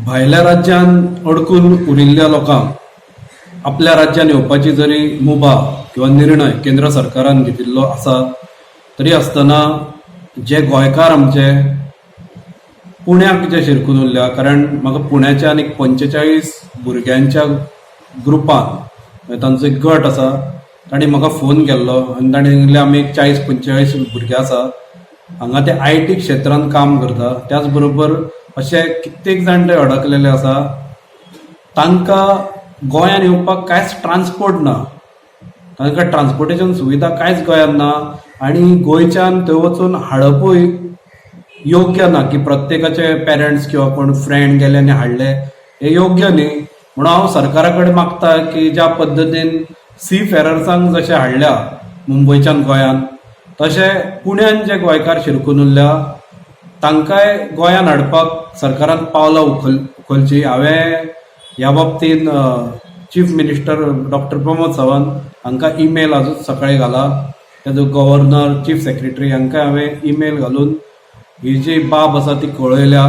भायल्या राज्यांत अडकून उरिल्ल्या लोकांक आपल्या राज्यांत येवपाची जरी मुभा किंवा निर्णय केंद्र सरकारान घेतिल्लो आसा, तरी आसतना जे गोंयकार आमचे पुण्याक जे शिरकून उरल्या, कारण म्हाका पुण्याच्या आनी 45 भुरग्यांच्या ग्रुपान तांचो एक गट आसा, तांणी म्हाका फोन केल्लो आनी तांणी सांगलें आमी एक 40-45 भुरगे आसा हांगा, ते IT क्षेत्रांत काम करता. त्याच बरोबर अशे कित्येक जाण ते अडकलेले आसा, तांकां गोंयांत येवपाक कांयच ट्रान्सपोर्ट ना, तांकां ट्रान्सपोर्टेशन सुविधा कांयच गोंयांत ना आनी गोंयच्यान थंय वचून हाडपूय योग्य ना की प्रत्येकाचे पेरंट्स किंवा कोण फ्रेंड गेले आनी हाडले, हे योग्य न्ही. म्हणून हांव सरकारा कडेन मागता की ज्या पद्दतीन सी फेरर्सांक जशें हाडल्या मुंबयच्यान गोंयांत, तशें पुण्यान जे गोंयकार शिरकून उरल्या तांकांय गोंयांत हाडपाक सरकारान पावलां उखलची. हांवें ह्या बाबतीन chief minister doctor Pramod Sawant हांकां ईमेल आजूच सकाळी घाला. तेजो गव्हर्नर, चीफ सेक्रेटरी हांकां हांवें ईमेल घालून ही जी बाब आसा ती कळयल्या.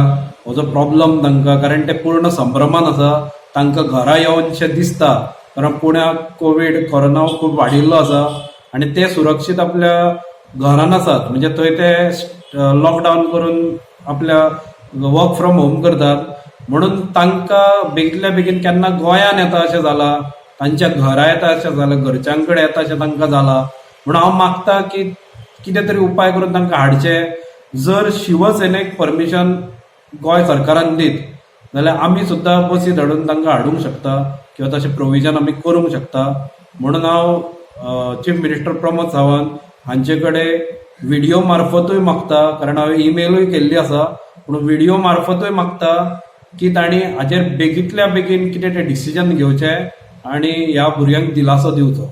हो जो प्रॉब्लम तांकां, कारण ते पूर्ण संभ्रमान आसा, तांकां घरा येवनशें दिसता, कारण पुण्याक कोवीड कोरोना खूब वाडिल्लो आसा आनी ते सुरक्षीत आपल्या घरान आसात, म्हणजे थंय ते लॉकडावन करून आपल्या वर्क फ्रॉम होम करतात. म्हणून तांकां बेगितल्या बेगीन केन्ना गोंयान येता अशें जालां, तांच्या घरा येता अशें जालां, घरच्यां कडेन येता अशें तांकां जालां. म्हणून हांव मागता की कितें तरी उपाय करून तांकां हाडचें. जर शिवसेनेक परमिशन गोंय सरकारान दीत जाल्यार आमी सुद्दां बसी धाडून तांकां हाडूंक शकता किंवा तशें प्रोविजन आमी करूंक शकता. म्हणून हांव चीफ मिनिस्टर प्रमोद सावंत हांचे कडेन विडियो मार्फतूय मागता, कारण हांवें ईमेलूय केल्ली आसा, पूण विडियो मार्फतूय मागता की तांणी हाजेर बेगींतल्या बेगीन कितें तें डिसिजन घेवचें आनी ह्या भुरग्यांक दिलासो दिवचो.